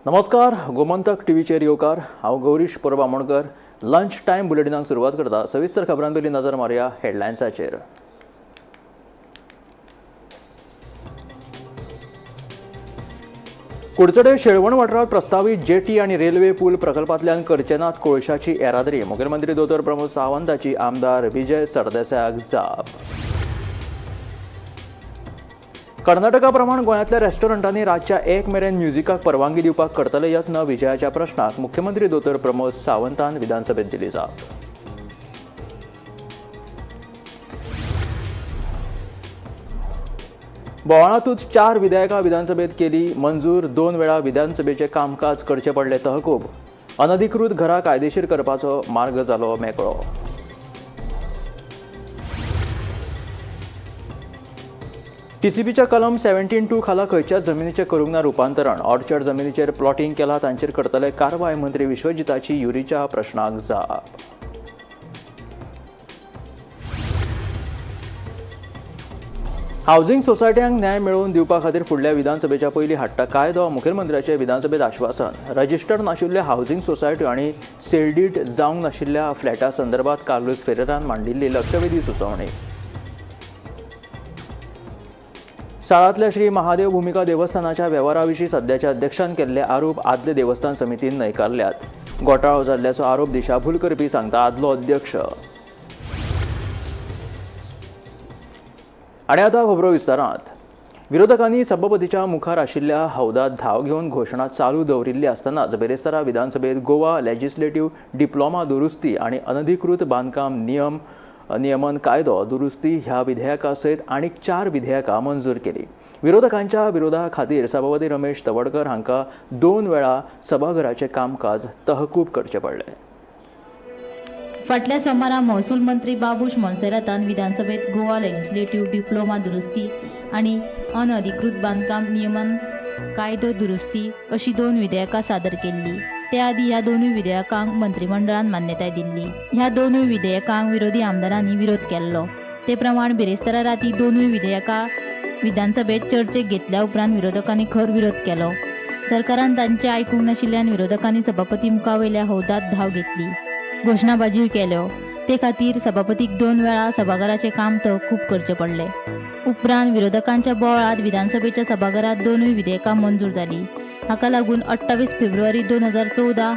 नमस्कार, गोमंतक टीव्हीचेर येवकार. हांव गौरीश परब आमोणकर. लंच टायम बुलेटिनाक सुरवात करता. सविस्तर खबरां पयलीं नजर मारया हेडलायन्साचेर. कुडचडे शेळवण वाठारांत प्रस्तावीत जेटी आनी रेल्वे पूल प्रकल्पांतल्यान करचे नात कोळशाची येरादारी. मुखेलमंत्री दोतोर प्रमोद सावंताची आमदार विजय सरदेसायाक जाप. कर्नाटका प्रमाण गोंयांतल्या रेस्टॉरंटांनी रातच्या 1 मेरेन म्युझिकाक परवानगी दिवपाक करतले यत्न. विजयाच्या प्रश्नाक मुख्यमंत्री दोतोर प्रमोद सावंतान विधानसभेत दिली जाप. बोवाळांतूच 4 विधेयकां विधानसभेत केली मंजूर. 2 वेळा विधानसभेचें कामकाज करचें पडलें तहकूब. अनधिकृत घरां कायदेशीर करपाचो मार्ग जालो मेकळो. टीसीपीच्या कलम 17(2) खाला खंयच्याच जमिनीचें करूंक ना रुपांतरण. ऑर्चर्ड जमिनीचेर प्लॉटींग केलां तांचेर करतले कारवाय. मंत्री विश्वजिताची युरीच्या प्रश्नाक जाप. हावजिंग सोसायट्यांक न्याय मेळोवन दिवपा खातीर फुडल्या विधानसभेच्या पयलीं हाडटा कायदो. मुखेलमंत्र्याचें विधानसभेत आश्वासन. रजिस्टर्ड नाशिल्ल्या हावजिंग सोसायट्यो आनी सेल्डीट जावंक नाशिल्ल्या फ्लॅटा संदर्भात कार्लूस फेरेरान मांडिल्ली लक्षवेधी सुचोवणी. साळांतल्या श्री महादेव भूमिका देवस्थानाच्या वेव्हारा विशीं सद्याच्या अध्यक्षान केल्ले आरोप आदले देवस्थान समितीन न्हयकारल्यात. घोटाळो जाल्ल्याचो आरोप दिशाभूल करपी सांगता आदलो अध्यक्ष. आनी आतां खबरो विस्तारांत. विरोधकांनी सभापतीच्या मुखार आशिल्ल्या हौदात धांव घेवन घोशणा चालू दवरिल्ली आसतनाच बेरेस्तारा विधानसभेत गोवा लेजिस्लेटिव्ह डिप्लोमा दुरुस्ती आनी अनधिकृत बांदकाम नियमन कायदो दुरुस्ती ह्या विधेयका सयत आनीक 4 विधेयकां मंजूर केली. विरोधकांच्या विरोधा खातीर सभापती रमेश तवडकर हांकां 2 वेळा सभाघराचें कामकाज तहकूब करचें पडलें. फाटल्या सोमारा महसूल मंत्री बाबूश मोन्सेरातान विधानसभेत गोवा लेजिस्लेटिव्ह डिप्लोमा दुरुस्ती आनी अनधिकृत बांदकाम नियमन कायदो दुरुस्ती अशी 2 विधेयकां सादर केल्ली. त्या आदी ह्या 2 विधेयकांक मंत्रिमंडळान मान्यताय दिल्ली. ह्या 2 विधेयकांक विरोधी आमदारांनी विरोध केल्लो. ते प्रमाण बिरेस्तारा राती 2 विधेयकां विधानसभेत चर्चेक घेतल्या उपरांत विरोधकांनी खर विरोध केलो. सरकारान तांचे आयकूंक नाशिल्ल्यान विरोधकांनी सभापती मुखावयल्या हौदात धांव घेतली, घोशणाबाजीय केल्यो. ते खातीर सभापतीक 2 वेळा सभाघराचें काम तहकूब करचें पडलें. उपरांत विरोधकांच्या बोवाळांत विधानसभेच्या सभाघरांत 2 विधेयकां मंजूर जालीं. हाका लागून 28 फेब्रुवारी 2014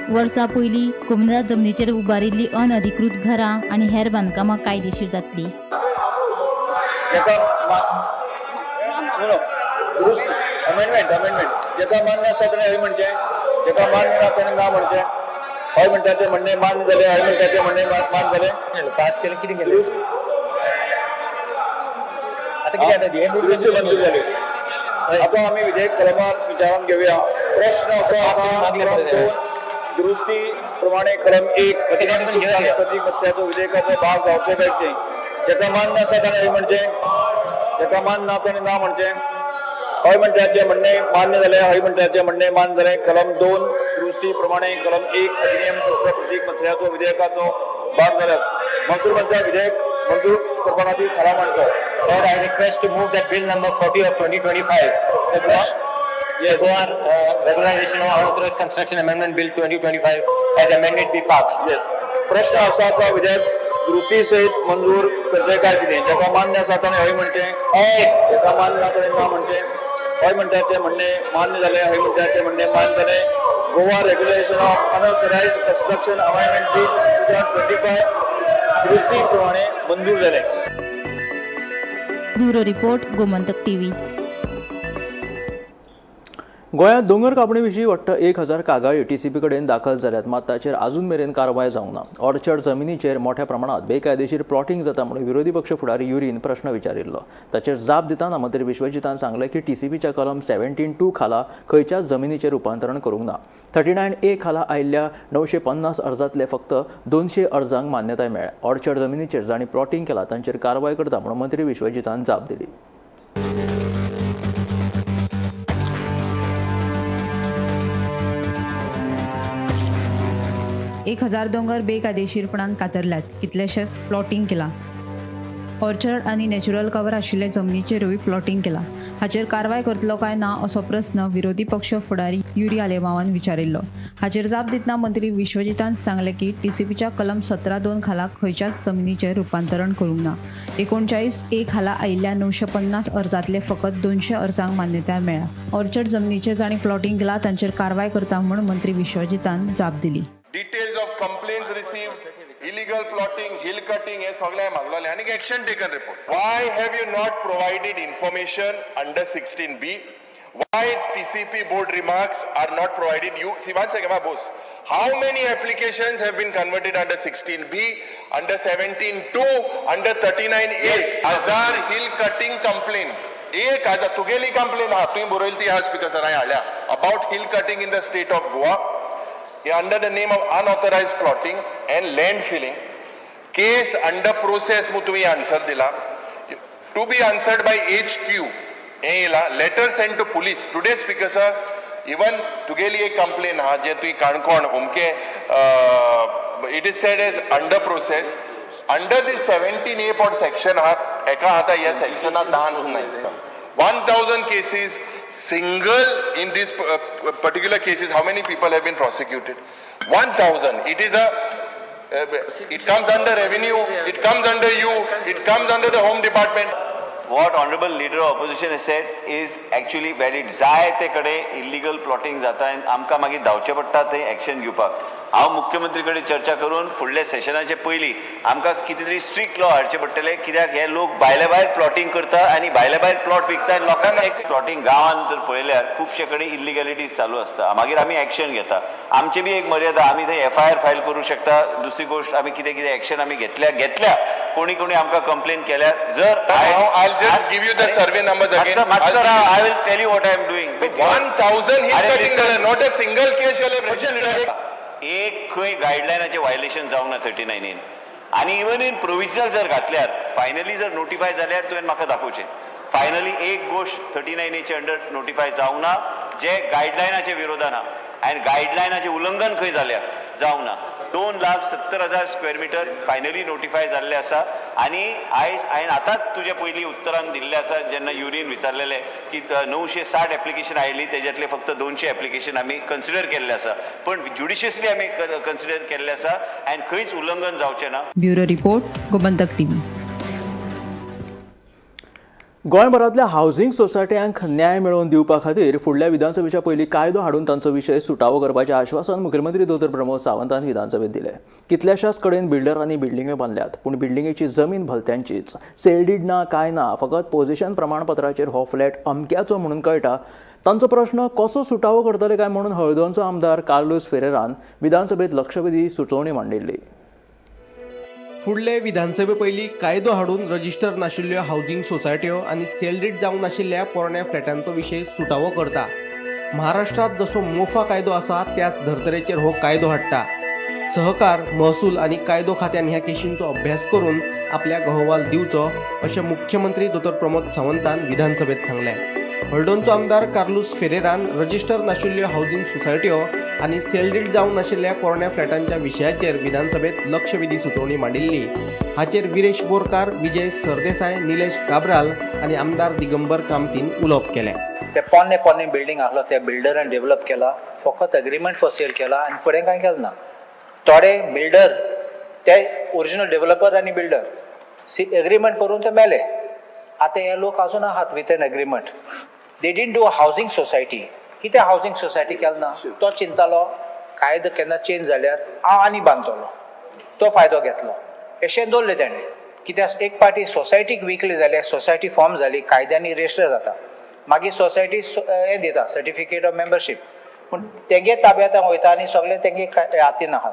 वर्सा पयलीं कोमुनिदाद जमनीचेर उबारिल्लीं अनधिकृत घरां आनी हेर बांदकामां कायदेशीर जातलीं. जेका मान्य आसा ताणें हय म्हणचें, जेका मान्य ना ताणें ना म्हणचें. हय म्हणटा तें म्हणणें मान्य जालें, हय म्हणटा तें म्हणणें मान्य जालें. पास केलें कितें केलें? आतां कितें जाता? दुरुस्ती मंजूर जाली. आतां आमी विधेयक कलमार विचारान घेवया. प्रश्न असो आसा, कलम 2 दुरुस्ती प्रमाणे कलम 1 अधिनियम प्रतीक मत्स्याचो विधेयकाचो भाग जावचो काय कितें. जेका मान्य आसा ताणें हय म्हणचें, जेका मान्य ना ताणें ना म्हणचें. हय म्हणटाचें म्हणणें मान्य जालें, हय म्हणटाचें म्हणणें मान्य जालें. कलम 2 दुरुस्ती प्रमाणे कलम 1 अधिनियम 17 प्रतीक मत्स्याचो विधेयकाचो भाग जाल्यात. महसूल मंत्र्या विधेयक मंजूर करपा खातीर थाराव मांडचो. Sir, I request to move that bill number 40 of 2025, the Yes. Goa Regularization of Unauthorized Construction Amendment Bill 2025 as amended be passed. Yes. प्रश्न आसा विधेयक दुरुस्ती सहित मंजूर करचें काय कितें. जेका मान्य आसा ताणें हय म्हणचें, जेका मान्य ना ताणें ना म्हणचें. हय म्हणटा तें म्हणणें मान्य जालें, हय म्हणटा तें म्हणणें मान्य जालें. Goa regulation of unauthorised construction amendment bill 2025 दुरुस्ती प्रमाणे मंजूर जालें. Bureau report, Gomantak TV. गोंयांत दोंगर कापणी विशीं वट्ट 1000 कागाळी टीसीपी कडेन दाखल जाल्यात, मात ताचेर आजून मेरेन कारवाय जावंक ना. ऑर्चर्ड जमिनीचेर मोठ्या प्रमाणात बेकायदेशीर प्लॉटींग जाता म्हणून विरोधी पक्ष फुडारी युरीन प्रश्न विचारिल्लो. ताचेर जाप दितना मंत्री विश्वजितान सांगलें की टीसीपीच्या कलम 17(2) खाला खंयच्याच जमिनीचेर रुपांतरण करूंक ना. 39A खाला आयिल्ल्या 950 अर्जांतले फक्त 200 अर्जांक मान्यताय मेळ्ळ्या. ऑर्चर्ड जमिनीचेर जांणी प्लॉटींग केलां तांचेर कारवाय करता म्हणून मंत्री विश्वजितान जाप दिली. एक 1000 दोंगर बेकायदेशीरपणान कातरल्यात, कितलेशेच प्लॉटींग केलां. ऑर्चर्ड आनी नॅचरल कवर आशिल्ले जमनीचेरूय प्लॉटींग केला. हाचेर कारवाय करतलो काय ना असो प्रस्न विरोधी पक्ष फुडारी युरी आलेमावान विचारिल्लो. हाचेर जाप दितना मंत्री विश्वजितान सांगलें की टीसीपीच्या कलम 17(2) खाला खंयच्याच जमनीचें रुपांतरण करूंक ना. 39A खाला आयिल्ल्या 950 अर्जांतले फकत 200 अर्जांक मान्यताय मेळ्ळ्या. ऑर्चर्ड जमनीचेर जांणी प्लॉटींग केलां तांचेर कारवाय करता म्हूण मंत्री विश्वजितान जाप दिली. Details of complaints received, illegal plotting, hill cutting हे सगळे मागलोले आनी action taken report. Why have you not provided information under 16B? Why TCP board remarks are not provided? You see, one second, my boss. How many applications have been converted under 16B, under 17(2), under 39A? हजार hill cutting complain, 1000 तुगेली complain आहा, तुवें बरयली ती आहा speaker sir, हांवें हाडल्या about hill cutting in the state of Goa under the name of unauthorized plotting and land filling. Case under process मु तुम्ही आन्सर दिला, to be answered by HQ हें येयला. Letter send to police today. Speaker sir, even तुगेली एक complain आहा जे तुवें काणकोण अमके, it is said as under process under this 17A pot section आहा. एका आतां ह्या सेक्शनाक दान 1000 cases single. In these particular cases, how many people have been prosecuted? 1000. It is a it comes under revenue, it comes under you, it comes under the home department. What honorable leader of opposition has said is actually valid. जाय ते कडेन illegal plotting जाता आनी आमकां मागीर धांवचें पडटा थंय action घेवपाक. हांव मुख्यमंत्री कडेन चर्चा करून फुडल्या सेशनाचे पयलीं आमकां कितें तरी स्ट्रिक्ट लॉ हाडचे पडटले, कित्याक हे लोक भायले भायर प्लॉटिंग करता आनी भायले भायर प्लॉट विकता आनी लोकांक एक प्लॉटिंग. गांवांत जर पळयल्यार खुबशे कडेन इल्लिगॅलिटीज चालू आसता. मागीर आमी एक्शन घेता. आमची बी एक मर्यादा, आमी थंय एफआयआर फायल करूं शकता. दुसरी गोश्ट, आमी कितें कितें एक्शन आमी घेतल्या घेतल्या. कोणी कोणी आमकां कंप्लेन केल्यार जर Now I'll just give you the survey numbers again. मातसो राव, I will tell you what I am doing. 1000 hill अरे, cutting listen. झालं, not a single case you have registered. एक खंय गायडलायनाचें व्हायलेशन जावंक ना 39 एन. आनी इवन इन प्रोविजनल जर घातल्यार, फायनली जर नोटिफाय जाल्यार तुवें म्हाका दाखोवचें. फायनली एक गोश्ट 39 एचे अंडर नोटिफाय जावंक ना जे गायडलायनाच्या विरोधान आहा आनी गायडलायनाचें उल्लंघन खंय जाल्या, जावंक ना. 2,70,000 स्क्वेअर मिटर फायनली नोटिफाय जाल्ले आसा. आनी आयज हांवें आतांच तुज्या पयलीं उत्तरान दिल्लें आसा, जेन्ना युरीन विचारलेलें की 960 एप्लिकेशन आयली, तेज्यातले फक्त 200 एप्लिकेशन आमी कन्सिडर केल्ले आसा, पण ज्युडिशियसली आमी कन्सिडर केल्ले आसा आनी खंयच उल्लंघन जावचें ना. Bureau report, Gomantak TV. गोंयभरांतल्या हावसिंग सोसायट्यांक न्याय मेळोवन दिवपा खातीर फुडल्या विधानसभेच्या पयलीं कायदो हाडून तांचो विशय सुटावो करपाचें आश्वासन मुखेलमंत्री दोतोर प्रमोद सावंतान विधानसभेत दिलें. कितल्याशाच कडेन बिल्डरांनी बिल्डिंग्यो बांदल्यात, पूण बिल्डिंगेची जमीन भलत्यांचीच. सेल ना, काय ना, फकत पोझिशन प्रमाणपत्राचेर हो फ्लॅट अमक्याचो म्हणून कळटा. तांचो प्रश्न कसो सुटावो करतले काय म्हणून हळदोणचो आमदार कार्लूस फेरेरान विधानसभेत लक्षवेधी सुचोवणी मांडिल्ली. फुडले विधानसभे पयलीं कायदो हाडून रजिस्टर नाशिल्ल्यो हावजिंग सोसायट्यो आनी सेल जावंक नाशिल्ल्या पोरण्या फ्लॅटांचो विशय सुटावो करता. महाराष्ट्रात जसो मोफा कायदो आसा, त्याच धर्तरेचेर हो कायदो हाडटा. सहकार, महसूल आनी कायदो खात्यान ह्या केशींचो अभ्यास करून आपल्याक अहवाल दिवचो, अशें मुख्यमंत्री दोतोर प्रमोद सावंतान विधानसभेत सांगलें. हळदोणचो आमदार कार्लूस फेरेरान रजिस्टर नाशिल्ल्यो हावजिंग सोसायट्यो आनी सेल जावंक नाशिल्ल्या पोरण्या फ्लॅटांच्या विशयाचेर विधानसभेत लक्षवेधी सुचोवणी मांडिल्ली. हाचेर विरेश बोरकार, विजय सरदेसाय, निलेश काब्राल आनी आमदार दिगंबर कामतीन उलोवप केलें. ते पोन्ने पोन्ने बिल्डींग आसलो, ते बिल्डरान डेव्हलप केला, फकत एग्रीमेंट फॉर सेल केला आनी फुडें कांय केलें ना. थोडे बिल्डर ते ओरिजिनल डेव्हलपर आनी बिल्डर सी एग्रीमेंट करून ते मेले. आतां हे लोक अजून आहात with an agreement. They didn't do a housing society. कितें हावजींग सोसायटी केलें ना. तो चिंतालो, कायदो केन्ना चेंज जाल्यार हांव आनी बांदतलो. तो फायदो घेतलो, अशें दवरलें तेणें. कित्याक एक पाटी सोसायटीक विकली जाल्यार सोसायटी फॉर्म जाली, कायद्यांनी रजिस्टर जाता, मागीर सोसायटी हें दिता, सर्टिफिकेट ऑफ मेंबरशीप. पूण तेगे ताब्यांत वयता आनी सगळें तेंगे हातीन आहा.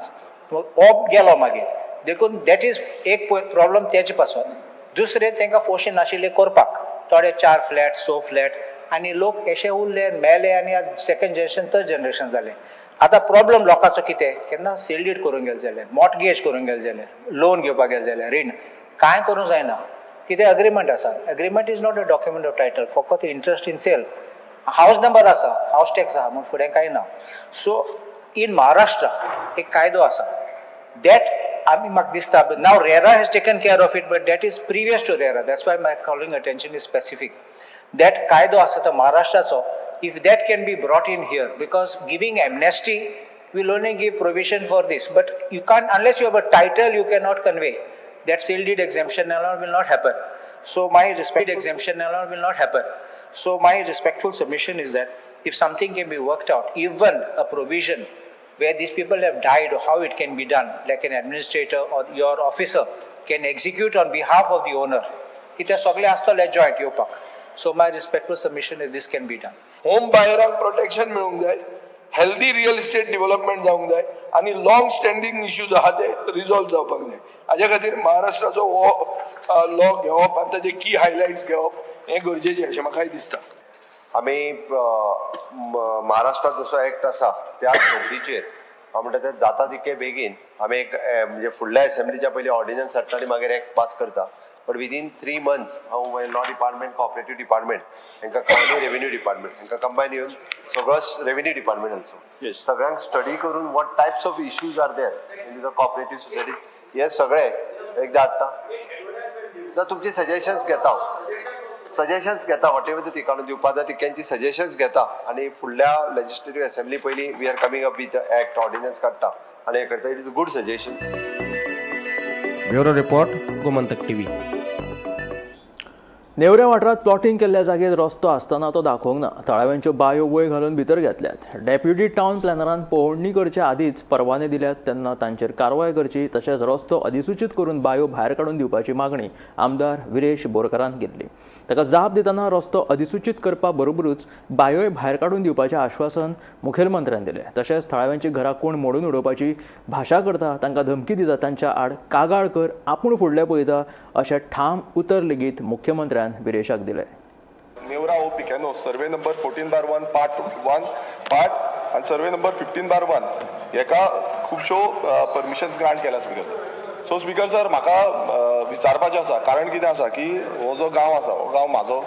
हो गेलो मागीर. देखून that is एक प्रॉब्लम तेजे पासत. दुसरें, तांकां फोर्शी नाशिल्लें करपाक. थोडे चार फ्लॅट, स फ्लॅट आनी लोक अशे उरले, मेले आनी सेकंड जनरेशन, थर्ड जनरेशन जालें. आतां प्रॉब्लम लोकांचो कितें, केन्ना सेल डीड करूंक गेले जाल्यार, मॉर्टगेज करूंक गेले जाल्यार, लोन घेवपाक गेले जाल्यार, रीण कांय करूंक जायना. कितें अग्रीमेंट आसा. Agreement is not a document of title, फकत interest in sale. House number आसा, हावस टॅक्स आहा, म्हूण फुडें कांय ना. सो इन महाराष्ट्र एक कायदो आसा that आमी म्हाका दिसता now RERA has taken care of it, but that is previous to RERA. That's why my calling attention is specific, that कायदो आसा तो महाराष्ट्राचो, if that can be brought in here, because giving amnesty will only give provision for this, but you can't, unless you have a title, you cannot convey. That sale deed exemption and all will not happen. So my respect exemption and all will not happen. So my respectful submission is that if something can be worked out, even a provision where these people have died, or how it can be done, like an administrator or your officer can execute on behalf of the owner, कित्याक सगळे आसतले joint येवपाक. So my respectful submission is this can be done. Home बायरांक protection मेळूंक जाय, healthy real estate development जावंक जाय आनी long standing issues आहा ते रिजॉल्व जावपाक जाय. हाज्या खातीर महाराष्ट्राचो हो लॉ घेवप आनी ताचे की हायलायट्स घेवप हें गरजेचें अशें म्हाकाय दिसता. आमी महाराष्ट्रात जसो एक्ट आसा त्या धर्तीचेर हांव म्हणटा ते जाता तितके बेगीन आमी एक म्हणजे फुडल्या असेंब्लीच्या पयलीं ऑर्डिनन्स हाडटा आनी मागीर एक्ट पास करता. बट विदीन 3 मंथ्स हांव लॉ डिपार्टमेंट, कॉपरेटीव डिपार्टमेंट हांकां आनी रेवेन्यू डिपार्टमेंट हांकां कंबायन येवन सगळो रेवेन्यू डिपार्टमेंट आल्सो सगळ्यांक स्टडी करून what types of issues are there in the cooperative society हे सगळे एकदां हाडटा. ना तुमची सजेशन्स घेता हांव, सजेशन्स घेता, what ever ती काडून दिवपा जाय तितक्यांची सजेशन्स घेता आनी फुडल्या लेजिस्लेटीव असेंब्ली पयलीं we are coming up with act ordinance काडटा आनी हें करता. It is a good suggestion. Bureau report, Gomantak TV. Neora वाठारांत प्लॉटिंग केल्ल्या जागेर रस्तो आसतना तो दाखोवंक ना. थळाव्यांच्यो बायो वयर घालून भितर घेतल्यात. डेप्युटी टावन प्लॅनरान पळोवणी करचे आदींच परवाने दिल्यात तेन्ना तांचेर कारवाय करची, तशेंच रस्तो अधिसुचीत करून बायो भायर काडून दिवपाची मागणी आमदार विरेश बोरकारान केल्ली. ताका जाप दितना रस्तो अधिसुचीत करपा बरोबरूच बायोय भायर काडून दिवपाचें आश्वासन मुखेलमंत्र्यान दिलें. तशेंच थळाव्यांची घरां कोण मोडून उडोवपाची भाशा करता, तांकां धमकी दिता, तांच्या आड कागाळ कर, आपूण फुडलें पळयता अशें ठाम उतर लेगीत मुख्यमंत्र्यान विरेशाक दिलें. Neora O Picanho survey number 14/1 part 1 part आनी सर्वे नंबर 15/1 हेका खुबश्यो परमिशन ग्रांट केल्या speaker sir. So speaker sir म्हाका विचारपाचें आसा, कारण कितें आसा की हो जो गांव आसा हो गांव म्हाजो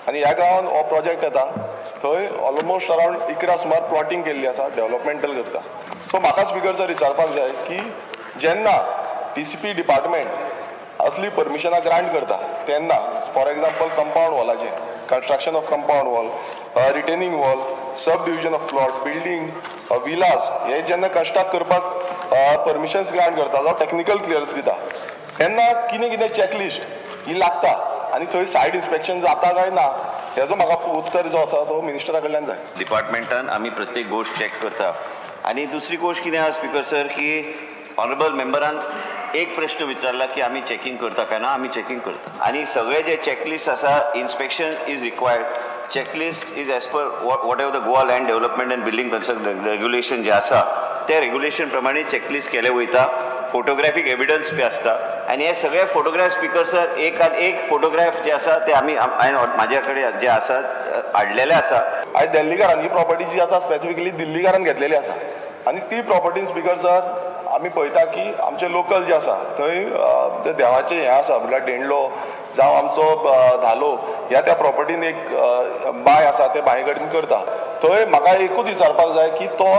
आनी ह्या गांवान हो प्रोजेक्ट येता थंय ऑलमोस्ट अरावंड 11 सुमार प्लॉटींग केल्ली आसा डेव्हलपमेंटल करता. सो म्हाका स्पीकर सर विचारपाक जाय की जेन्ना टीसीपी डिपार्टमेंट असली परमिशनां ग्रांट करता तेन्ना फॉर एग्जाम्पल कंपावंड वॉलाचें construction of compound wall, retaining wall, sub division of plot, building, villas हे जेन्ना कंस्ट्रक्ट करपाक परमिशन्स ग्रांट करता जावं टॅक्निकल क्लियरन्स दिता तेन्ना कितें कितें चॅकलिस्ट ही लागता आनी थंय सायड इन्स्पेक्शन जाता काय ना हेजो म्हाका उत्तर जो आसा तो मिनिस्टरा कडल्यान जाय. डिपार्टमेंटान आमी प्रत्येक गोश्ट चॅक करता. आनी दुसरी गोश्ट कितें आसा स्पीकर सर की ऑनरेबल मेंबरान एक प्रश्न विचारला की आमी चॅकिंग करता काय ना. आमी चॅकिंग करता आनी सगळे जे चॅकलिस्ट आसा inspection is required. Checklist is as per whatever the Goa land development and building construction regulation जे आसा ते रेग्युलेशन प्रमाणे चॅकलिस्ट केले वयता. फोटोग्राफीक एविडन्स बी आसता आनी हे सगळे फोटोग्राफ स्पीकर सर एक आनी एक फोटोग्राफ जे आसा ते आमी हांवें म्हाज्या कडेन जे आसा हाडलेले आसा. आयज दिल्लीकारान ही प्रॉपर्टी जी आसा स्पेसिफिकली दिल्लीकारान घेतलेली आसा आनी ती प्रॉपर्टीन स्पीकर सर आमी पळयता की आमचे लोकल जे आसा थंय ते देवाचें हें आसा म्हटल्यार डेंडलो जावं आमचो धालो ह्या त्या प्रॉपर्टीन एक बांय आसा ते बांय कडेन करता. थंय म्हाका एकूच विचारपाक जाय की तो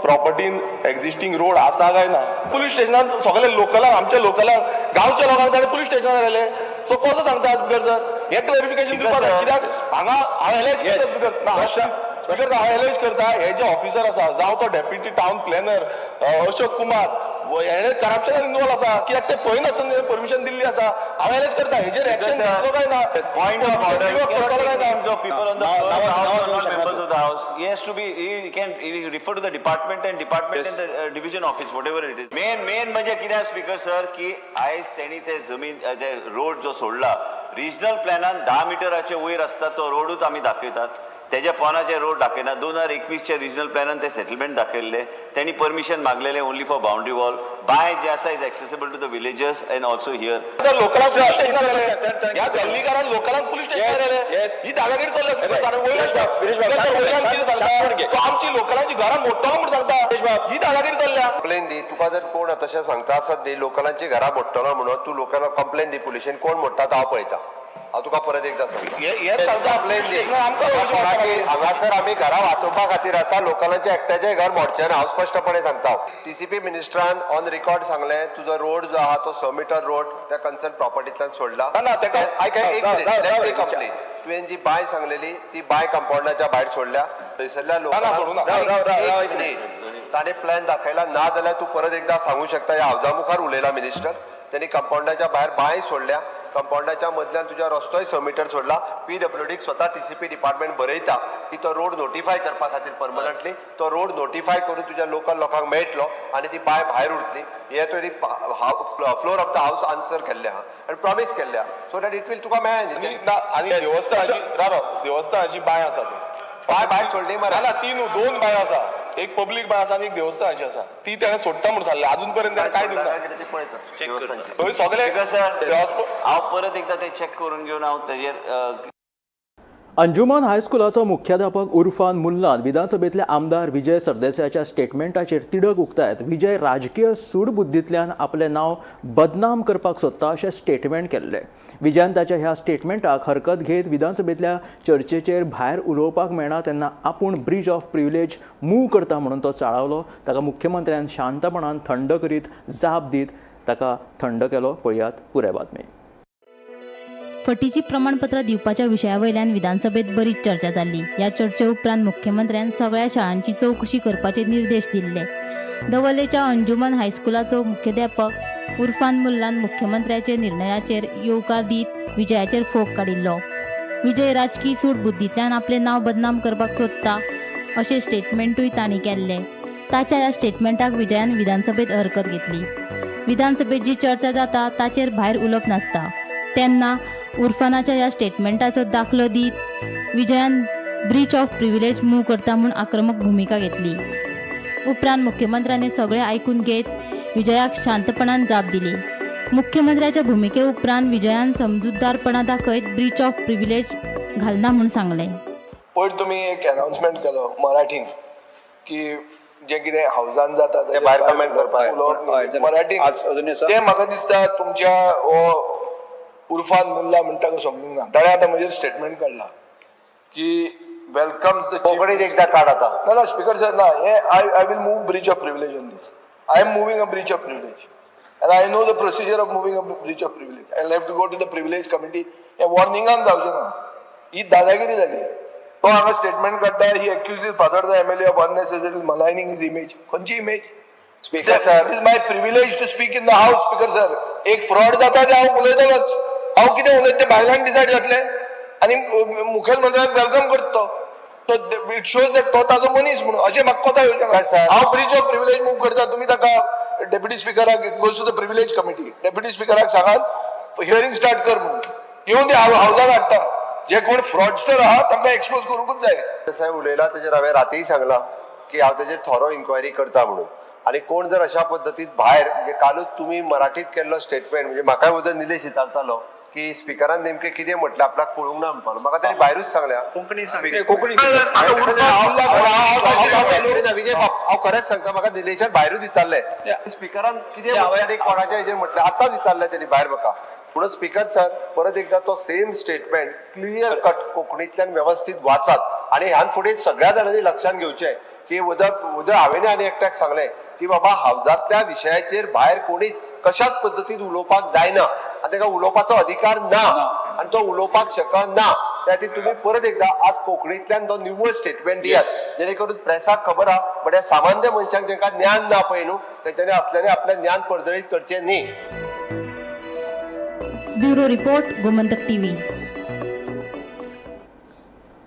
प्रॉपर्टीन एक्झिस्टींग रोड आसा काय ना. पुलीस स्टेशनान सगळे लोकलांक आमच्या लोकलांक गांवच्या लोकांक ताणें पुलीस स्टेशनार व्हेले. सो कसो सांगता स्पीकर सर हें क्लॅरिफिकेशन दिवपाक जाय कित्याक हांगा हांव एलएच करता स्पीकर ना स्पीकर हांव एलएच करता. हे जे ऑफिसर आसा जावं तो deputy town planner Ashok Kumar हेणे करप्शनान इनवॉल्व आसा कित्याक ते पळयनासतना परमिशन दिल्ली आसा. हांव एलएच करता हेजेर एक्शन घेतलो काय ना. Point of order. Revoke करतलो काय ना. Names of people on the floor, house, not members of the house. He has to be, he can he refer to the department and department and the division office, whatever it is. Main म्हणजे कितें speaker sir की आयज तेणी ते जमीन ते road जो सोडला रिजनल प्लॅनान 10 मिटराचे वयर आसता तो रोडूच आमी दाखयतात. तेज्या पोनाचे रोड दाखयना. 2021च्या रिजनल प्लॅनान ते सेटलमेंट दाखयल्ले. तेणी परमिशन मागलेले only for boundary wall. By जे आसा is accessible to the villagers and also here. लोकलांक पुलीस स्टेशनार व्हेले ह्या दिल्लीकारान लोकलांक पुलीस स्टेशनार व्हेले. ही दादागिरी चल्ल्या स्पीकर वयल्यान कितें सांगता तो आमची लोकलांची घरां मोडटलो म्हूण सांगता. ही दादागिरी चल्ल्या. कंप्लेन दी तुका जर कोण तशें सांगता आसत न्ही लोकलांची घरां मोडटलो म्हणून तूं लोकांक कंप्लेन दी पुलिशेन कोण मोडटा तो हांव पळयता. हांव तुका परत एकदा सांगता. हे सांगता. कंप्लेन दी. आमकां कोणाकी हांगासर आमी घरां वाचोवपा खातीर आसा, लोकलांचें एकट्याचें घर मोडचें ना, हांव स्पश्टपणे सांगता. टीसीपी मिनिस्टरान ऑन रिकॉर्ड सांगलें, तुजो रोड जो आहा तो 6 मिटर रोड त्या कन्सर्न प्रॉपर्टींतल्यान सोडला. ना, ना, तेका- आयक, एक राव, मिनिट, राव, let राव, मी कंप्लीट. तुवें जी बांय सांगलेली ती बांय कंपाऊंडाच्या भायर सोडल्या. थंयसरल्या ना, सोडूं ना. लोकांक राव, राव, राव, एक मिनिट, ताणें प्लॅन दाखयला ना जाल्यार तूं परत एकदा सांगू शकता. ह्या हावजा मुखार उलयला मिनिस्टर. त्यांनी कंपाऊंडाच्या भायर बांय सोडल्या, कंपाऊंडाच्या मदल्यान तुज्या रस्तोय 6 मिटर सोडला. पीडब्ल्यूडीक स्वता टीसीपी डिपार्टमेंट बरयता की तो रोड नोटिफाय करपा खातीर परमनंटली तो रोड नोटिफाय करून तुज्या लोकल लोकांक मेळटलो आनी ती बांय भायर उरतली. हे तुवें floor of the house answer केल्लें आहा आनी प्रॉमीस केल्लें आहा, सो that it will तुका मेळ्ळें न्ही आनी तें. ना, आनी देवस्थानाची, राव राव, देवस्थानाची बांय आसा ती. बांय भायर सोडली मरे. ना ना, ती न्हू, दोन बांयो आसा. एक पब्लीक बांय आसा आनी एक देवस्थानाची आसा. ती तेणें सोडटा म्हणून सांगलें, अजून पर्यंत तेणें काय दिवंक ना. कितें तें पळयता Check करता. देवस्थानची. थंय सगळे स्पीकर सर, देवस्थान हांव परत एकदा ते चॅक करून घेवन हांव तेजेर अंजुमन हायस्कुलाचो मुख्याध्यापक उर्फान मुल्लान विधानसभेतले आमदार विजय सरदेसायाच्या स्टेटमेंटाचेर तिडक उक्तायत विजय राजकीय सूडबुद्धींतल्यान आपलें नांव बदनाम करपाक सोदता अशें स्टेटमेंट केल्लें. विजयान ताच्या ह्या स्टेटमेंटाक हरकत घेत विधानसभेंतल्या चर्चेचेर भायर उलोवपाक मेळना तेन्ना आपूण ब्रीच ऑफ प्रिविलेज मूव करता म्हणून तो चाळवलो. ताका मुख्यमंत्र्यान शांतपणान थंड करीत जाप दीत ताका थंड केलो. पळयात पुराय बातमी. फटीची प्रमाणपत्रां दिवपाच्या विशया वयल्यान विधानसभेत बरीच चर्चा जाल्ली. ह्या चर्चे उपरांत मुख्यमंत्र्यान सगळ्या शाळांची चवकशी करपाचे निर्देश दिल्ले. दवलेच्या अंजुमन हायस्कुलाचो मुख्याध्यापक उर्फान मुल्लान मुख्यमंत्र्याच्या निर्णयाचेर येवकार दीत विजयाचेर फोग काडिल्लो. विजय राजकी सूडबुद्धींतल्यान आपलें नांव बदनाम करपाक सोदता अशें स्टेटमेंटूय तांणी केल्लें. ताच्या ह्या स्टेटमेंटाक विजयान विधानसभेत हरकत घेतली. विधानसभेत जी चर्चा जाता ताचेर भायर उलोवप नासता तेन्ना उर्फानाच्या ह्या स्टेटमेंटाचो दाखलो दीत विजयान ब्रीच ऑफ प्रिविलेज मूव करता म्हूण आक्रमक भुमिका घेतली. उपरांत मुख्यमंत्र्यांनी सगळें आयकून घेत विजयाक शांतपणान जाप दिली. मुख्यमंत्र्याच्या भुमिके उपरांत विजयान समजूतदारपणा दाखयत ब्रीच ऑफ प्रिविलेज घालना म्हूण सांगलें. पयर तुमी एक अनाउन्समेंट केलो मराठीन की जें कितें हावजान जाता ते भायर comment करपाक. उलोवप न्ही. हय, जालें. मराठीन आज अजून आसा? तें म्हाका दिसता तुमच्या हो उर्फान मुल्ला म्हणटा कसो समजूंक ना, ताणें आतां म्हजेर स्टेटमेंट काडला की वेलकम्स the कोंकणीत एकदा काड आतां. ना ना स्पीकर सर, ना, हे I will move breach of privilege on this. I am moving a breach of privilege and I know the procedure of moving a breach of privilege. I have to go to the privilege committee. हे वॉर्निंगान जावचें ना, ही दादागिरी जाली. तो हांगा statement काडटा, he accuse father the MLA of unnecessary maligning his image. खंयची image? Speaker sir, It is my privilege to speak in the house, speaker sir. एक फ्रॉड जाता ते हांव उलयतलोच. हांव कितें उलयता तें भायल्यान डिसायड जातलें आनी मुखेलमंत्र्याक welcome करता तो. It shows that तो ताजो मनीस म्हणून. अशें म्हाका कोता येवचें ना. Sir. हांव ब्रीच ऑफ प्रिविलेज मूव करता, तुमी ताका डेप्युटी स्पिकराक, it goes to the privilege committee, deputy स्पिकराक सांगात हियरींग स्टार्ट कर म्हणून. येवन ते हांव हावजान हाडटा. जे कोण फ्रॉडस्टर आहा तांकां एक्सपोज करूंकूच जाय. साहेब उलयला तेजेर हांवें रातीय सांगलां की हांव तेजेर थोरो इन्क्वायरी करता म्हणून. आनी कोण जर अशा पद्दतीन भायर, म्हणजे कालूच तुमी मराठीत केल्लो स्टेटमेंट, म्हणजे म्हाकाय वचून निलेश विचारतालो की स्पिकरान नेमकें कितें म्हटलें आपल्याक कळूंक ना म्हणपाक. म्हाका ताणें भायरूच सांगल्या. कोंकणी सांग. कोंकणी. आतां उर्फान मुल्ला ना, विजय बाब, हांव खरेंच सांगता, म्हाका निलेशान भायरूच विचारलें स्पिकरान कितें म्हटलें आनी कोणाच्या हेजेर म्हटलें, आतांच विचारलें तेणी भायर म्हाका. म्हणून स्पीकर सर, परत एकदा तो सेम स्टेटमेंट क्लियर कट कोंकणींतल्यान वेवस्थीत वाचात आनी ह्यान फुडें सगळ्या जाणांनी लक्षांत घेवचें की उदक उदक हांवें आनी एकट्याक सांगलें की बाबा हावजांतल्या विशयाचेर भायर कोणीच कशाच पद्दतीन उलोवपाक जायना आनी ताका उलोवपाचो अधिकार ना आनी तो उलोवपाक शकना. त्या खातीर तुमी परत एकदा आज कोंकणींतल्यान तो निव्वळ स्टेटमेंट दियात, जेणे करून प्रेसाक खबर आहा, बट ह्या सामान्य मनशाक जेंका ज्ञान ना पळय न्हू, तेंच्यांनी असल्यांनी आपलें ज्ञान पर्जळीत करचें न्ही. Bureau report, Gomantak TV.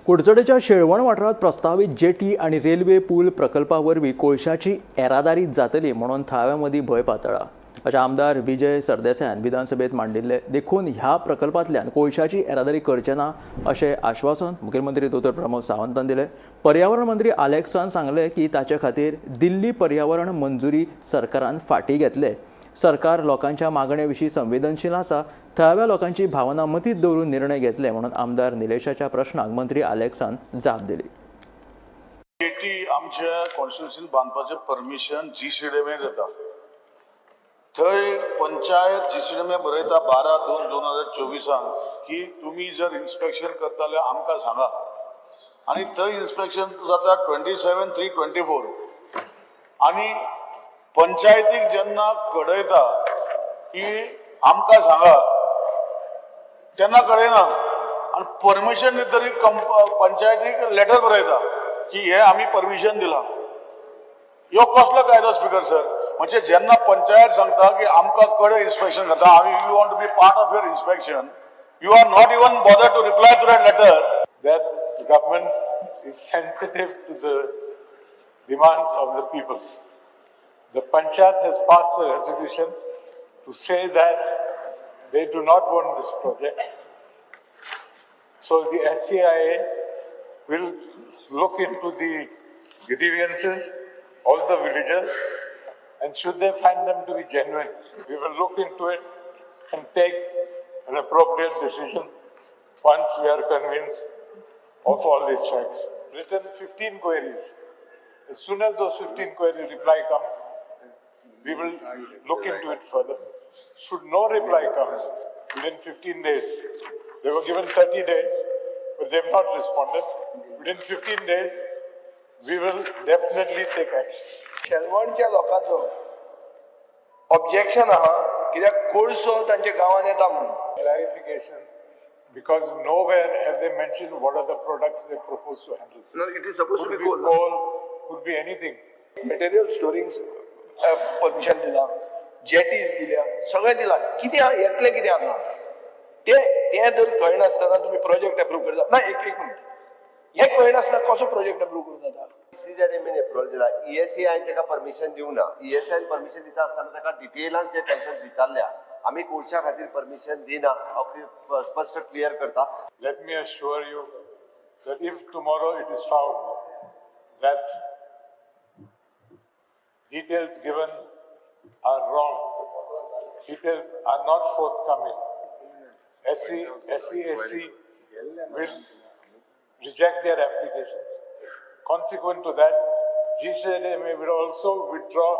कुडचडेच्या शेळवण वाठारांत प्रस्तावीत जेटी आनी रेल्वे पूल प्रकल्पा वरवीं कोळशाची येरादारी जातली म्हणून थळाव्यां मदीं भंय पातळ्ळा अशें आमदार विजय सरदेसायान विधानसभेत मांडिल्लें. देखून ह्या प्रकल्पांतल्यान कोळशाची येरादारी करचे ना अशें आश्वासन मुखेलमंत्री दोतोर प्रमोद सावंतान दिलें. पर्यावरण मंत्री आलेक्सान सांगलें की ताचे खातीर दिल्ली पर्यावरण मंजुरी सरकारान फाटीं घेतले. सरकार लोकांच्या मागणे विशीं संवेदनशील आसा, थळाव्या लोकांची भावना मतींत दवरून निर्णय घेतले म्हणून आमदार निलेशाच्या प्रश्नाक मंत्री आलेक्सान जाप दिली. जेटी आमच्या कॉन्स्टिट्युन्सीन बांदपाचें परमिशन जी सी डी एम दिता. थंय पंचायत जीसीएमए बरयता 12/2/2024 की तुमी जर इन्स्पेक्शन करता जाल्यार आमकां सांगा आनी थंय इन्स्पेक्शन जाता 27/3/24 आनी पंचायतीक जेन्ना कळयता की आमकां सांगा तेन्ना कळयना आनी परमिशन दितरी पंचायतीक लेटर बरयता की हे आमी परमिशन दिलां. ह्यो कसलो कायदो स्पीकर सर? म्हणजे जेन्ना पंचायत सांगता की आमकां कडेन इन्स्पेक्शन जाता, आमी you want to be part of your inspection, you are not even bother to reply to that letter. That the government is sensitive to the demands of the people. The panchayat has passed a resolution to say that they do not want this project. So the SCIA will look into the grievances of the villagers, and should they find them to be genuine, we will look into it and take an appropriate decision once we are convinced of all these facts. Written 15 queries. As soon as those 15 queries reply comes, we will look into it further. Should no reply come within 15 days, they were given 30 days, but they have not responded. Within 15 days, we will definitely take action. शेलवणच्या लोकांचो objection आहा कित्याक कोळसो तांच्या गांवांत येता म्हणून. Clarification, because nowhere have they mentioned what are the products they propose to handle. No, it is supposed to Could be be coal. Coal, could be anything. Material storing permission दिलां, जेटीज दिल्या, सगळें दिलां. कितें येतलें कितें हांगा तें तें जर कळनासतना तुमी प्रोजेक्ट एप्रूव करता ना. एक एक मिनिट, हें कळनासतना कसो प्रोजेक्ट एप्रूव करूं जाता? सीझेडएमएन एप्रुवल दिला, ईएसआयन ताका परमिशन दिवंक ना. ईएसआयन परमिशन दिता आसतना ताका डिटेलान जे क्वेश्चन्स विचारल्या, आमी कोळशा खातीर परमिशन दिना अ स्पश्ट क्लियर करता. Let me assure you that if tomorrow it is found that details given are wrong, details are not forthcoming, SC, SEAC will reject their applications. Consequent to that, GCZMA will also withdraw.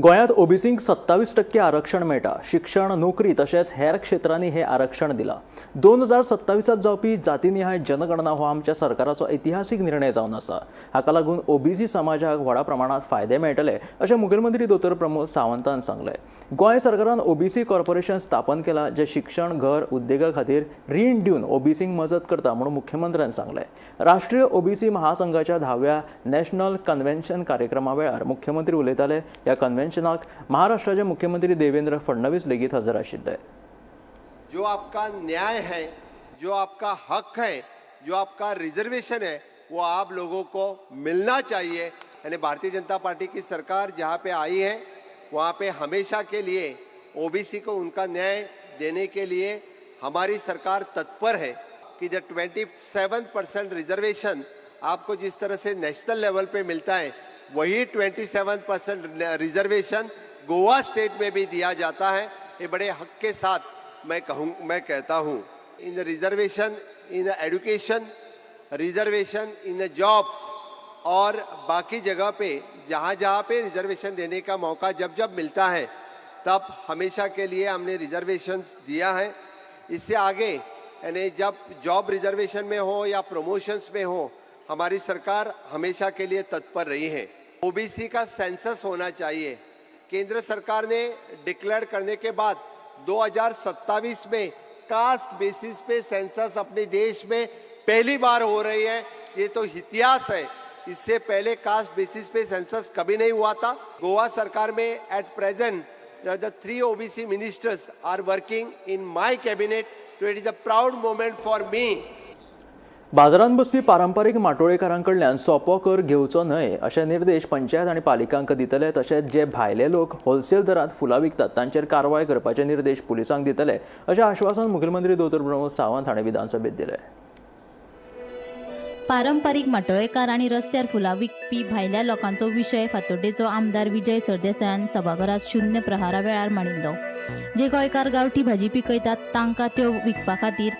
गोंयांत ओबीसींक 27% आरक्षण मेळटा. शिक्षण, नोकरी तशेंच हेर क्षेत्रांनी हें आरक्षण दिलां. 2027त जावपी जातीनिहाय जनगणना हो आमच्या सरकाराचो इतिहासीक निर्णय जावन आसा. हाका लागून ओबीसी समाजाक व्हडा प्रमाणात फायदे मेळटले अशें मुखेलमंत्री दोतोर प्रमोद सावंतान सांगलें. गोंय सरकारान ओबीसी कॉर्पोरेशन स्थापन केलां, जें शिक्षण, घर, उद्देगा खातीर रीण दिवन ओबीसींक मजत करता म्हणून मुख्यमंत्र्यान सांगलें. राष्ट्रीय ओबीसी महासंघाच्या 10व्या नॅशनल कन्व्हेन्शन कार्यक्रमा वेळार मुख्यमंत्री उलयताले. ह्या कन्व्हेन्शनाक महाराष्ट्राचे मुख्यमंत्री देवेंद्र फडणवीस लेगीत हजर आशिल्ले. जो आपका न्याय है, जो आपका हक है, जो आपका रिजर्वेशन है, वो आप लोगों को मिलना चाहिए. यानी भारतीय जनता पार्टी की सरकार जहाँ पे आई है, वहाँ पे हमेशा के लिए ओबीसी को उनका न्याय देने के लिए हमारी सरकार तत्पर है कि जब 27% रिजर्वेशन आपको जिस तरह से नेशनल लेवल पे मिलता है, वही 27% रिजर्वेशन गोवा स्टेट में भी दिया जाता है. ये बड़े हक के साथ मैं कहूँ, मैं कहता हूँ, in the reservation in the education, reservation in the jobs और बाकी जगह पे जहाँ जहाँ पे रिजर्वेशन देने का मौका जब जब मिलता है, तब हमेशा के लिए हमने रिजर्वेशंस दिया है. इससे आगे यानी जब जॉब रिजर्वेशन में हो या प्रमोशंस में हो, हमारी सरकार हमेशा के लिए तत्पर रही है. ओबीसी का सेंसस होना चाहिए. केंद्र सरकार ने डिक्लेयर करने के बाद 2027 में कास्ट बेसिस पे सेंसस अपने देश में पहली बार हो रही है. ये तो इतिहास है. इससे पहले कास्ट बेसिस पे सेंसस कभी नहीं हुआ था. गोवा सरकार में at present the three OBC ministers are working in my cabinet, so it is a proud moment for me. बाजारांत बसपी पारंपारीक माटोळेकारां कडल्यान सोपो कर घेवचो न्हय अशे निर्देश पंचायत आनी पालिकांक दितले. तशेंच जे भायले लोक होलसेल दरांत फुलां विकतात तांचेर कारवाय करपाचे निर्देश पुलिसांक दितले अशें आश्वासन मुखेलमंत्री दोतोर प्रमोद सावंत हांणी विधानसभेत दिलें. पारंपारीक माटोळेकार आनी रस्त्यार फुलां विकपी भायल्या लोकांचो विशय फातोड्डेचो आमदार विजय सरदेसायान सभाघरात शून्य प्रहारा वेळार मांडिल्लो. जे गोंयकार गांवठी भाजी पिकयतात तांकां त्यो विकपा खातीर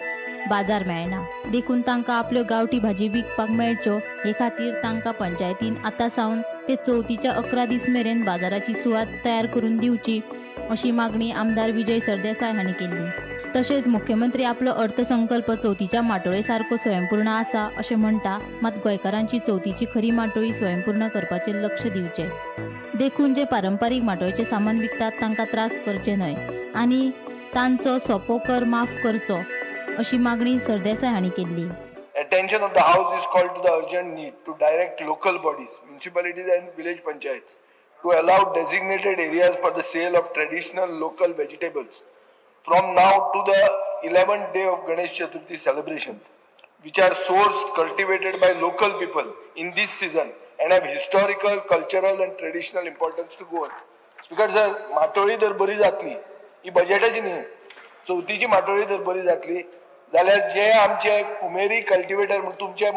बाजार मेळना, देखून तांकां आपल्यो गांवठी भाजी विकपाक मेळच्यो हे खातीर तांकां पंचायतीन आतां सावन ते चवथीच्या 11 दीस मेरेन बाजाराची सुवात तयार करून दिवची अशी मागणी आमदार विजय सरदेसाय हांणी केल्ली. तशेंच मुख्यमंत्री आपलो अर्थसंकल्प चवथीच्या माटोळे सारको स्वयंपूर्ण आसा अशें म्हणटा, मात गोंयकारांची चवथीची खरी माटोळी स्वयंपूर्ण करपाचेर लक्ष दिवचें. देखून जे पारंपारीक माटोळेचें सामान विकतात तांकां त्रास करचे न्हय आनी तांचो सोपो कर माफ करचो अशी मागणी सरदेसाय हांणी केल्ली. Attention of the House is called to the urgent need to direct local bodies, municipalities and village panchayats to allow designated areas for the sale of traditional local vegetables from now to the 11th day of Ganesh Chaturthi celebrations, which are sourced, cultivated by local people in this season and have historical, cultural and traditional importance to Goans. Speaker sir, माटोळी जर बरी जातली, ही बजेटाची न्ही, चवथीची माटोळी जर बरी जातली जाल्यार जे आमचे कुमेरी cultivator म्हण तुमच्या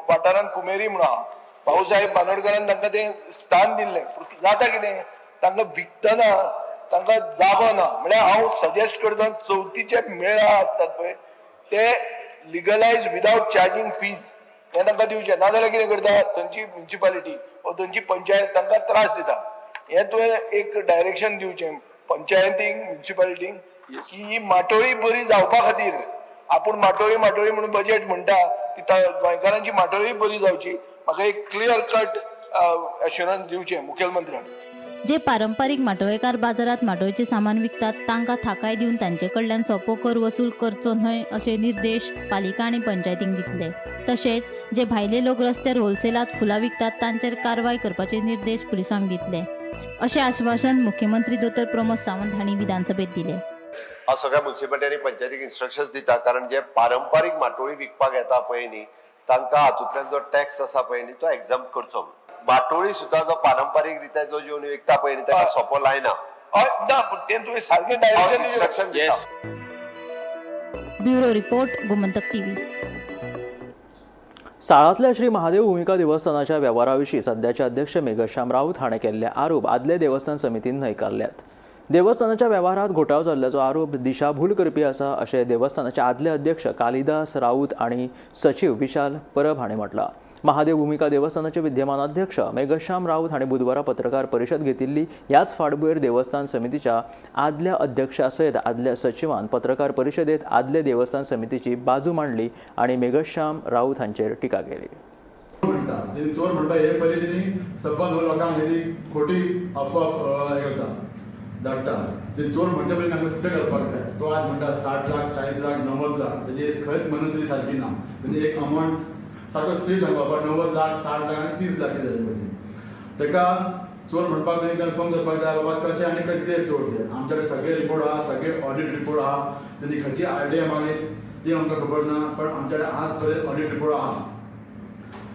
वाठारान कुमेरी म्हणून आहा, भाऊसाहेब बांदोडकरान तांकां तें स्थान दिल्लें. जाता कितें, तांकां विकतना तांकां जागो ना. म्हळ्यार हांव सजेस्ट करता, चवथीचे मेळा आसतात पळय ते लिगलायज विदावट चार्जींग फीज हें तांकां दिवचें. नाजाल्यार कितें करता, थंयची म्युनिसिपालिटी वा थंयची पंचायत तांकां त्रास दिता. हें तुवें एक डायरेक्शन दिवचें पंचायतींक, म्युनिसिपालिटींक की ही माटोळी बरी जावपा खातीर आपूण माटोळी माटोळी म्हणून बजेट म्हणटा ती गोंयकारांची माटोळी बरी जावची. म्हाका एक क्लियर कट एश्युरन्स दिवचें मुखेलमंत्र्यान. जे पारंपारीक माटोळेकार बाजारात माटोळेचें सामान विकतात तांकां थाकाय दिवन तांचे कडल्यान सोपो कर वसूल करचो न्हय अशे निर्देश पालिका आनी पंचायतींक दितले. तशेंच जे भायले लोक रस्त्यार होलसेलात फुलां विकतात तांचेर कारवाय करपाचे निर्देश पुलिसांक दितले अशें आश्वासन मुख्यमंत्री दोतोर प्रमोद सावंत हांणी विधानसभेत दिलें. हांव सगळ्या म्युनिसिपालिटी आनी पंचायतीक इन्स्ट्रक्शन्स दिता, कारण जे पारंपारीक माटोळी विकपाक येता पळय न्ही, तांकां हातूंतल्यान जो टॅक्स आसा पळय न्ही तो एग्जाम करचो. माटोळी सुद्दां जो पारंपारीक रित्या जो येवन विकता पळय न्ही ताका सोपो लायना. हय ना, पूण तें तुवें सारकें डायरेक्शन इन्स्ट्रक्शन दिता. Bureau report, Gomantak TV. साळांतल्या श्री महादेव भूमिका देवस्थानाच्या वेव्हारा विशीं सद्याचे अध्यक्ष मेघश्याम राऊत हाणें केल्ले आरोप आदले देवस्थान समितीन न्हयकारल्यात. देवस्थानाच्या वेव्हारांत घोटाळो जाल्ल्याचो आरोप दिशाभूल करपी आसा अशें देवस्थानाचे आदले अध्यक्ष कालिदास राऊत आनी सचीव विशाल परब हांणी म्हटलां. महादेव भूमिका देवस्थानाचे विद्यमान अध्यक्ष मेघश्याम राऊत हांणी बुधवारा पत्रकार परिशद घेतिल्ली. ह्याच फाटभुंयेर देवस्थान समितीच्या आदल्या अध्यक्षा सयत आदल्या सचिवान पत्रकार परिशदेत आदले देवस्थान समितीची बाजू मांडली आनी मेघश्याम राऊत हांचेर टिका केली. म्हणटा तेणी चोर म्हणटा हे पयलीं तेणी सबंद लोकांक ही खोटी अफवा हे करता धाडटा. ते चोर म्हणचे पयलीं तांकां सिद्ध करपाक जाय. तो आज म्हणटा 60 लाख, 40 लाख, 90 लाख, तेजी खंयच मनस्थिती सारकी ना. म्हणजे एक अमावंट सारको स्थिर सांगपा बाबा 90 लाख, 60 लाख आनी 30 लाख कितें जाले. ताका चोर म्हणपाक पयलीं कन्फर्म करपाक जाय बाबा कशें आनी कितले चोर ते. आमचे कडेन सगळे रिपोर्ट आहा, सगळे ऑडिट रिपोर्ट आहा. तेणी खंयची आयडिया मागली ती आमकां खबर ना, पण आमचे कडेन आज पर्यंत ऑडिट रिपोर्ट आहा.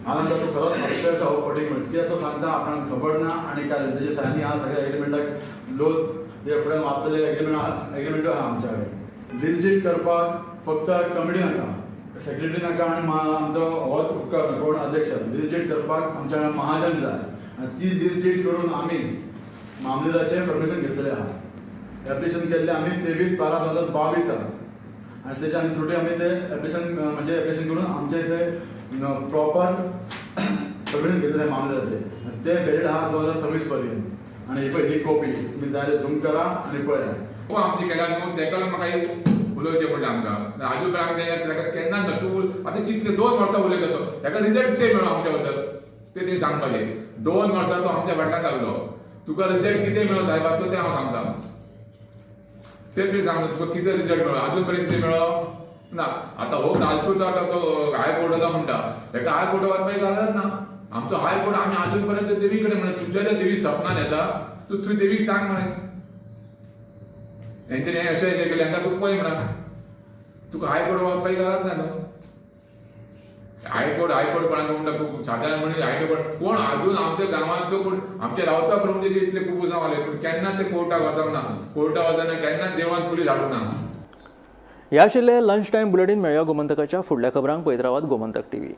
हांव तो खरोच अक्षरशः हो फटींग मनीस, कित्याक तो सांगता आपणाक खबर ना आनी काय तेजे सायनी आहा सगळे एग्रीमेंटाक लोन ते फुडें वाचतले एग्रीमेंट आहा आमच्या कडेन. लिस्ट डीड करपाक फक्त कमिटी नाका, सेक्रेटरी नाका आनी आमचो होच उपकार कोण अध्यक्ष. लिस्ट डीड करपाक आमच्या कडेन महाजन जाय आनी ती लिस्ट डीड करून आमी मामलेदाचें परमिशन घेतलेलें आहा. एप्लिकेशन केल्लें आमी 23/12/2022 आनी तेच्या आमी त्रुटी आमी ते एप्लिकेशन म्हणजे एप्लिकेशन करून आमचे ते प्रॉपर परमिशन घेतलेलें मामलेदाचें आनी ते व्हॅलिड आहा 2026 पर्यंत. आनी ही पळय ही कॉपी तुमी जाय जाल्यार झूम करा आनी पळया. आमची केल्या न्हू तेका लागून म्हाका एक उलोवचें पडलें आमकां. आजू पर्यंत ताका केन्ना ना तूं आतां कितले 2 वर्सां उलयता तो, ताका रिजल्ट कितें मेळ्ळो आमच्या बद्दल ते तें सांगपाचें. 2 वर्सां तो आमच्या फाटल्यान लागलो, तुका रिजल्ट कितें मेळ्ळो सायबा तो तें हांव सांगता, तें तें सांगता तुका कितें रिजल्ट मेळ्ळो आजून पर्यंत कितें मेळ्ळो ना. आतां हो कालचो तो हायकोर्टाचो म्हणटा, ताका हायकोर्टा वचपाची गरज ना. आमचो हायकोर्ट आमी आजून पर्यंत देवी कडेन म्हणा, तुज्या त्या देवी सपनान येता तूं थंय देवीक सांग म्हळें हेंचे हें अशें हें केलें हांकां तूं पळय म्हणा, तुका हायकोर्ट वचपाची गरज ना न्हू. हायकोर्ट हायकोर्ट कोणाक म्हणटा सादारण म्हणून हायकोर्ट कोण अजून आमच्या गांवांतलो कोण आमच्या रावता प्रभूचे इतले खूब आले पूण केन्ना ते कोर्टाक वचप ना, कोर्टाक वचना केन्ना देवळांत पुलीस हाडूंक ना. ह्या आशिल्लें लंच टायम बुलेटीन. मेळया गोमंतकाच्या फुडल्या खबरांक. पळयत रावात गोमंतक टीव्ही.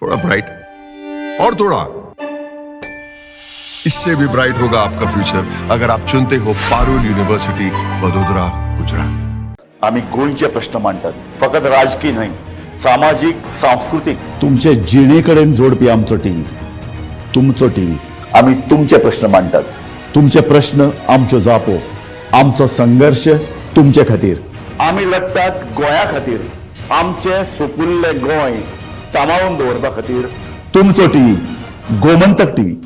थोड़ा ब्राइट और थोड़ा इससे भी ब्राइट होगा आपका फ्यूचर अगर आप चुनते हो पारुल यूनिवर्सिटी, वडोदरा, गुजरात। आम्ही गोंयचे प्रश्न मांडटात, फकत राजकीय न्हय, सामाजीक, सांस्कृतीक, तुमचे जिणे कडेन जोडपी आमचो टीव्ही, तुमचो टीव्ही। आम्ही तुमचे प्रश्न मांडटात, तुमचे प्रश्न आमच्यो जापो, आमचो संघर्ष तुमचे खातीर। आमी लढटात गोंया खातीर, आमचे सुपुल्ले गोंय सांबाळून दवरपा खातीर। तुमचो टीव्ही, गोमंतक टीव्ही।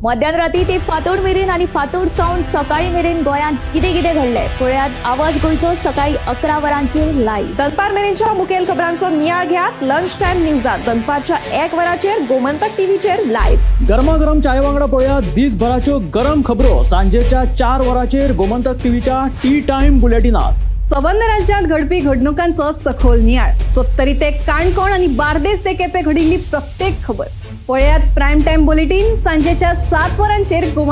मध्यान राती ते फांतोड मेरेन आनी फांतोड सावन सकाळी मेरेन गोंयांत कितें कितें घडलें पळयात आवाज गोंयचो सकाळी 11 वरांचेर लायव्ह। दनपार मेरेनच्या मुखेल खबरांचो नियाळ घेयात लंच टायम न्यूजात दनपारच्या 1 वराचेर गोमंतक टीव्हीचेर लायव्ह। गरमागरम चाय वांगडा पळोवया दिसभराच्यो गरम खबरो सांजेच्या 4 वरांचेर गोमंतक टीव्हीच्या टी टायम बुलेटिनात। सबंद राज्यांत घडपी घडणुकांचो सखोल नियाळ, सत्तरी ते काणकोण आनी बार्देस ते केपें घडिल्ली प्रत्येक खबर पळयात प्रायम टायम बुलेटीन सांजेच्या 7 वरांचेर गोमंतक